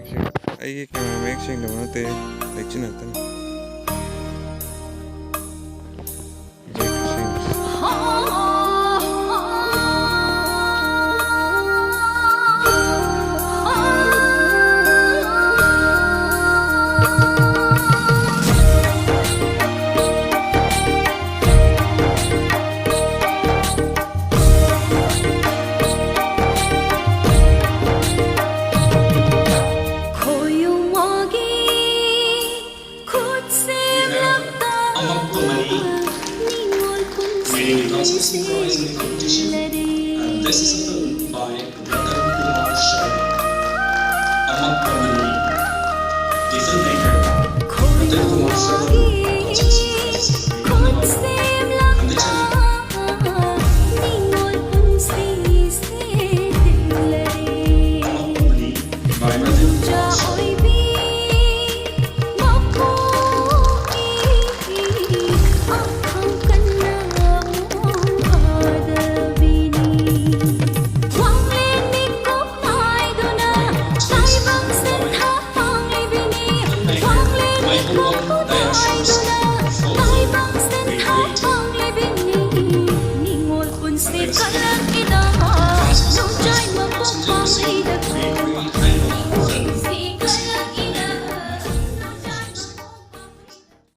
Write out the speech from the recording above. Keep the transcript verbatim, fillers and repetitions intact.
ꯑꯩꯒꯤ ꯀꯦꯃꯦꯔꯥ ꯃꯌꯦꯛ ꯁꯦꯡꯗꯕ ꯅꯠꯇꯦ, ꯂꯩꯆꯤꯟ ꯉꯥꯛꯇꯅꯤ꯫ Khoi u magi khut se lakta, amak tumani, ningol kun se, reading becomes synchronized in the competition, and this is a film by Ratan Kumar Sharma. Amak tumani, the filmmaker Ratan Kumar Sharma, also synchronizes the reading, and the channel. Amak tumani, by Ratan Kumar Sharma.